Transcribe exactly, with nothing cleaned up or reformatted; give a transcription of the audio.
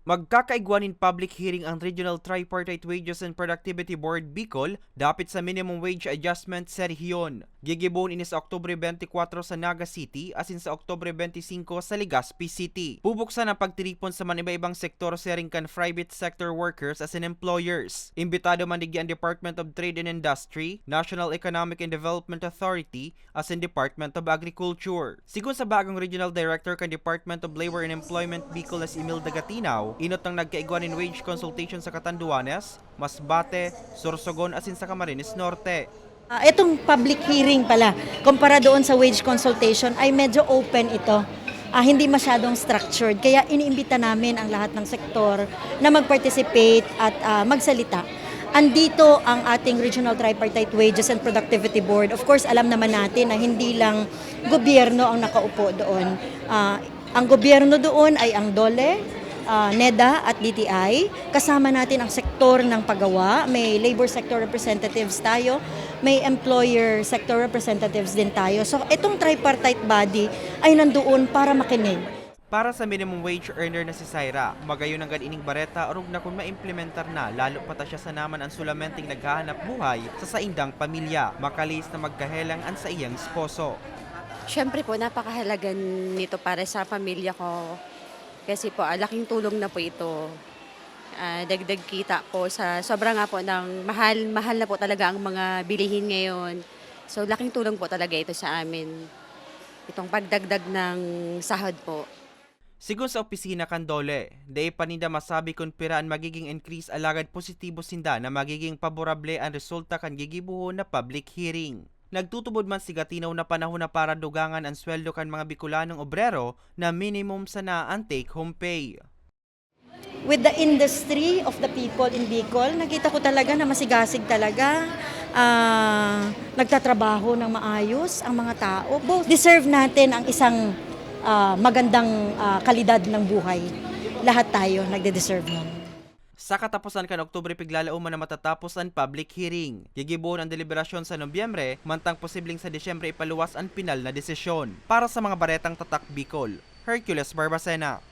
Magkakaigwa nin public hearing ang Regional Tripartite Wages and Productivity Board Bicol dapit sa minimum wage adjustment sa rehiyon. Gigibohon ini sa Oktubre twenty-four sa Naga City asin sa Oktubre twenty-five sa Legazpi City. Bubuksan ang pagtiripon sa man iba-ibang sektor siring kan private sector workers asin employers. Imbitado man digdi ang Department of Trade and Industry, National Economic and Development Authority, asin Department of Agriculture. Sigon sa bagong Regional Director kan Department of Labor and Employment Bicol na si Imelda Gatinaw, inot nang nagkaigwa nin wage consultation sa Catanduanes, Masbate, Sorsogon asin sa Camarines Norte. Ah, itong public hearing pala, kumpara doon sa wage consultation, ay medyo open ito. Ah, hindi masyadong structured. Kaya iniimbita namin ang lahat ng sektor na mag-participate at, ah, magsalita. Andito ang ating Regional Tripartite Wages and Productivity Board. Of course, alam naman natin na hindi lang gobyerno ang nakaupo doon. Ah, ang gobyerno doon ay ang DOLE, ah, NEDA at D T I. Kasama natin ang sektor ng paggawa. May labor sector representatives tayo. May employer sector representatives din tayo. So, itong tripartite body ay nandoon para makinig. Para sa minimum wage earner na si Syra, magayon nanggad ining bareta orog na kun maimplementar na, lalo pa ta siya sana man an solamenteng naghahanap buhay sa saindang pamilya. Makalihis na magkahelang an saiyang esposo. Siyempre po, napakahalaga nito para sa pamilya ko. Kasi po, ah, laking tulong na po ito. Ah, dagdag kita po sa sobra nga po ng mahal, mahal na po talaga ang mga bilihin ngayon. So, laking tulong po talaga ito sa amin. Itong pagdagdag ng sahod po. Sigon sa opisina kan DOLE, dai pa ninda masabi kun pira an magiging increase, alagad positibo sinda na magiging paborable an resulta kan gigibohon na public hearing. Nagtutubod man si Gatinaw na panahon na para dugangan an sweldo kan mga Bicolanong obrero na minimum sana an take-home pay. With the industry of the people in Bicol, nakita ko talaga na masigasig talaga. Ah, nagtatrabaho ng maayos ang mga tao. Both deserve natin ang isang, ah, magandang, ah, kalidad ng buhay. Lahat tayo nagde-deserve nun. Sa kataposan kan Oktubre, piglalauman na matatapos an public hearing. Gigibohon an deliberasyon sa Nobyembre, mantang posibleng sa Disyembre ipaluwas an pinal na desisyon. Para sa mga baretang Tatak Bicol, Hercules Barbacena.